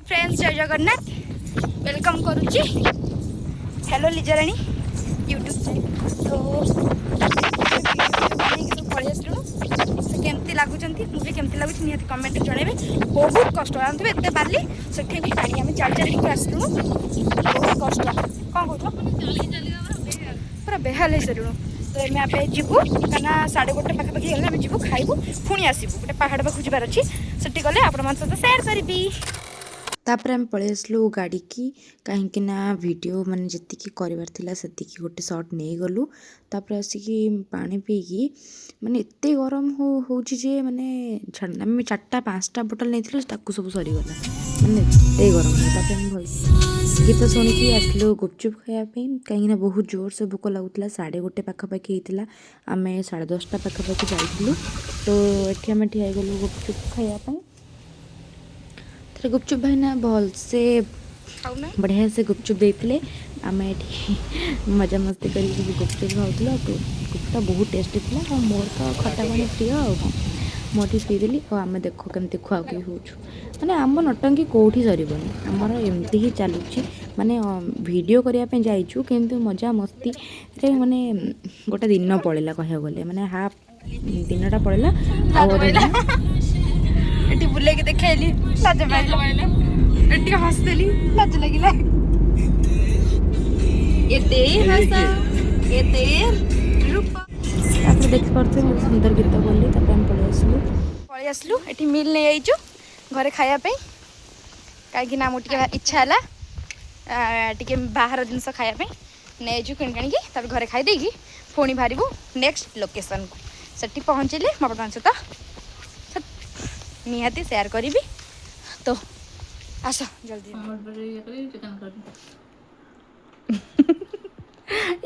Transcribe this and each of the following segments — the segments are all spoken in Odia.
ଫ୍ରେଣ୍ଡସ୍, ଜୟ ଜଗନ୍ନାଥ। Welcome କରୁଛି ହ୍ୟାଲୋ ଲିଜାରାଣୀ ୟୁଟ୍ୟୁବ୍ ଚ୍ୟାନେଲ୍। ତ ବନେଇକି ସବୁ ପଳେଇ ଆସିଲୁଣୁ। ସେ କେମିତି ଲାଗୁଛନ୍ତି, ମୁଁ ବି କେମିତି ଲାଗୁଛି, ନିହାତି କମେଣ୍ଟରେ ଜଣାଇବେ। ବହୁତ କଷ୍ଟ ଜାଣୁଥିବେ, ଏତେ ବାଲି, ସେଠି ବି ପାଣି। ଆମେ ଚାଲି ଚାଲିକି ଆସିଲୁଣୁ, ବହୁତ କଷ୍ଟ। କ'ଣ କହୁଛ? ପୁରା ବେହାଲ ହେଇସାରିଲୁଣୁ। ତ ଆମେ ଏବେ ଯିବୁ, କାହିଁକିନା 1:30 ପାଖାପାଖି ହେଲେ ଆମେ ଯିବୁ, ଖାଇବୁ, ପୁଣି ଆସିବୁ। ଗୋଟେ ପାହାଡ଼ ପାଖକୁ ଯିବାର ଅଛି, ସେଠି ଗଲେ ଆପଣମାନଙ୍କ ସହିତ ସେୟାର କରିବି। ତାପରେ ଆମେ ପଳେଇ ଆସିଲୁ ଗାଡ଼ିକି, କାହିଁକି ନା ଭିଡ଼ିଓ ମାନେ ଯେତିକି କରିବାର ଥିଲା ସେତିକି ଗୋଟେ ସଟ୍ ନେଇଗଲୁ। ତାପରେ ଆସିକି ପାଣି ପିଇକି, ମାନେ ଏତେ ଗରମ ହେଉଛି ଯେ ମାନେ ଛାଡ଼, ଆମେ ଚାରିଟା ପାଞ୍ଚଟା ବୋଟଲ ନେଇଥିଲୁ, ତାକୁ ସବୁ ସରିଗଲା। ମାନେ ଏତେ ଗରମ। ତାପରେ ଆମେ ଭଲ ଗୀତ ଶୁଣିକି ଆସିଲୁ ଗୁପଚୁପ୍ ଖାଇବା ପାଇଁ, କାହିଁକିନା ବହୁତ ଜୋରସେ ଭୋକ ଲାଗୁଥିଲା। 1:30 ପାଖାପାଖି ହେଇଥିଲା, ଆମେ 10:30 ପାଖାପାଖି ଯାଇଥିଲୁ। ତ ଏଠି ଆମେ ଠିଆ ହେଇଗଲୁ ଗୁପଚୁପ୍ ଖାଇବା ପାଇଁ। ଥରେ ଗୁପଚୁପ୍ ଭାଇନା ଭଲସେ ଖାଉନା। ବଢ଼ିଆ ସେ ଗୁପଚୁପ୍ ଦେଇଥିଲେ। ଆମେ ଏଠି ମଜାମସ୍ତି କରିକି ସବୁ ଗୁପଚୁପ୍ ଖାଉଥିଲୁ। ଆଉ ଗୁପଚୁପ୍ଟା ବହୁତ ଟେଷ୍ଟି ଥିଲା। ଆଉ ମୋର ତ ଖଟା ପାଣି ପ୍ରିୟ, ଆଉ କ'ଣ, ମୁଁ ଏଠି ପିଇଦେଲି। ଆଉ ଆମେ ଦେଖ କେମିତି ଖୁଆଖୁଇ ହେଉଛୁ। ମାନେ ଆମ ନଟଙ୍କି କେଉଁଠି ସରିବନି, ଆମର ଏମିତି ହିଁ ଚାଲୁଛି। ମାନେ ଭିଡ଼ିଓ କରିବା ପାଇଁ ଯାଇଛୁ, କିନ୍ତୁ ମଜା ମସ୍ତିରେ ମାନେ ଗୋଟେ ଦିନ ପଳେଇଲା କହିବାକୁ ଗଲେ। ମାନେ ହାଫ୍ ଦିନଟା ପଳେଇଲା ଆଉ ଅଧା ଦିନ ଏଠି ବୁଲେଇକି ଦେଖେଇଲି, ଲାଜ ପାଇଲା। ଏଠି ଟିକେ ହସିଦେଲି, ଲାଜ ଲାଗିଲା। ଏତେ ହସ, ଏତେ ରୂପ। ତାପରେ ଦେଖିପାରୁଥିବେ, ମୁଁ ସୁନ୍ଦର ଗୀତ ବୋଲିଲି। ତାପରେ ଆମେ ପଳେଇ ଆସିଲୁ। ପଳେଇ ଆସିଲୁ। ଏଠି ମିଲ୍ ନେଇଯାଇଛୁ ଘରେ ଖାଇବା ପାଇଁ, କାହିଁକି ନା ମୁଁ ଟିକେ ଇଚ୍ଛା ହେଲା ଟିକେ ବାହାର ଜିନିଷ ଖାଇବା ପାଇଁ। ନେଇଯାଇଛୁ କିଣି କିଣିକି। ତାପରେ ଘରେ ଖାଇ ଦେଇକି ପୁଣି ବାହାରିବୁ ନେକ୍ସଟ ଲୋକେସନକୁ। ସେଠି ପହଞ୍ଚିଲେ ମୁଁ ଆପଣଙ୍କ ସହିତ ନିହାତି ସେୟାର କରିବି। ତ ଆସ ଜଲ୍ଦି। ଇଏ କରି ଚିକେନ କରି।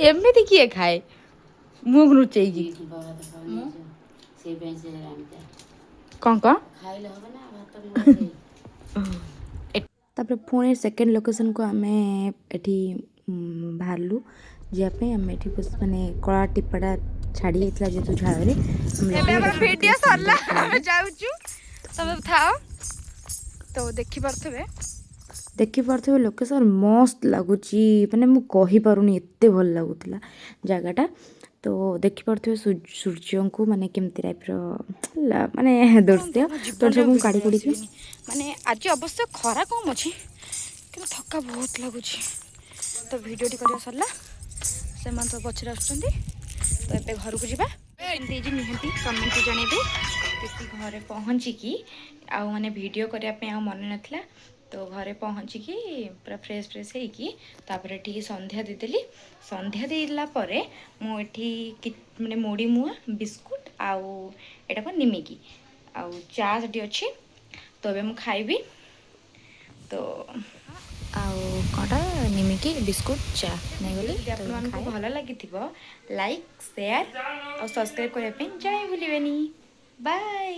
ଏମିତି କିଏ ଖାଏ ମୁହଁକୁ ଲୁଚେଇକି? ସେଇ ପାଇଁ ସେ ଆଣିଥାଏ। କ'ଣ କ'ଣ? ଖାଇଲେ ହବ ନା ଭାତ ମୁଁ ତାପରେ ପୁଣି ସେକେଣ୍ଡ ଲୋକେସନକୁ ଆମେ ଏଠି ବାହାରିଲୁ ଯିବା ପାଇଁ। ଆମେ ଏଠି ମାନେ କଳା ଟିପାଟା ଛାଡ଼ି ଯାଇଥିଲା ଯେହେତୁ ଝାଳରେ ଆମେ ଏବେ ଆମର ଲଗେଇ ଭିଡ଼ିଓ ସରିଲା, ଆମେ ଯାଉଛୁ। ତମେ ଥାଅ। ତ ଦେଖିପାରୁଥିବେ। ଦେଖିପାରୁଥିବେ, ଲୋକେସନ୍ ମସ୍ତ ଲାଗୁଛି। ମାନେ ମୁଁ କହିପାରୁନି, ଏତେ ଭଲ ଲାଗୁଥିଲା ଜାଗାଟା। ତ ଦେଖିପାରୁଥିବେ ସୂର୍ଯ୍ୟଙ୍କୁ ମାନେ କେମିତି ଟାଇପ୍ର ମାନେ ଦୃଶ୍ୟ। ତ ସବୁ ମୁଁ କାଢ଼ି କୁଢ଼ିକି ମାନେ ଆଜି ଅବଶ୍ୟ ଖରା କମ୍ ଅଛି, କିନ୍ତୁ ଥକା ବହୁତ ଲାଗୁଛି। ତ ଭିଡ଼ିଓଟି କରିବା ସରିଲା, ସେମାନେ ସବୁ ପଛରେ ଆସୁଛନ୍ତି। ତ ଏବେ ଘରକୁ ଯିବା। କେମିତି ହେଇଛି ନିହାତି କମେଣ୍ଟରେ ଜଣେଇବେ। ଏଠି ଘରେ ପହଞ୍ଚିକି ଆଉ ମାନେ ଭିଡ଼ିଓ କରିବା ପାଇଁ ଆଉ ମନେ ନଥିଲା। ତ ଘରେ ପହଞ୍ଚିକି ପୁରା ଫ୍ରେଶ୍ ଫ୍ରେଶ୍ ହେଇକି ତାପରେ ଏଠି ସନ୍ଧ୍ୟା ଦେଇଦେଲି। ସନ୍ଧ୍ୟା ଦେଇଦେଲା ପରେ ମୁଁ ଏଠି ମାନେ ମୁଢ଼ି ମୁଆଁ, ବିସ୍କୁଟ ଆଉ ଏଇଟା କ'ଣ ନିମିକି ଆଉ ଚା ସେଠି ଅଛି। ତ ଏବେ ମୁଁ ଖାଇବି। ତ ଆଉ କ'ଣଟା, ନିମିକି, ବିସ୍କୁଟ, ଚା ନେଇଗଲି। ଯଦି ତ ଆପଣମାନଙ୍କୁ ଖାଏ। ଭଲ ଲାଗିଥିବ, ଲାଇକ୍, ସେୟାର ଆଉ ସବସ୍କ୍ରାଇବ୍ କରିବା ପାଇଁ ଜମା ଭୁଲିବେନି। ବାଏ।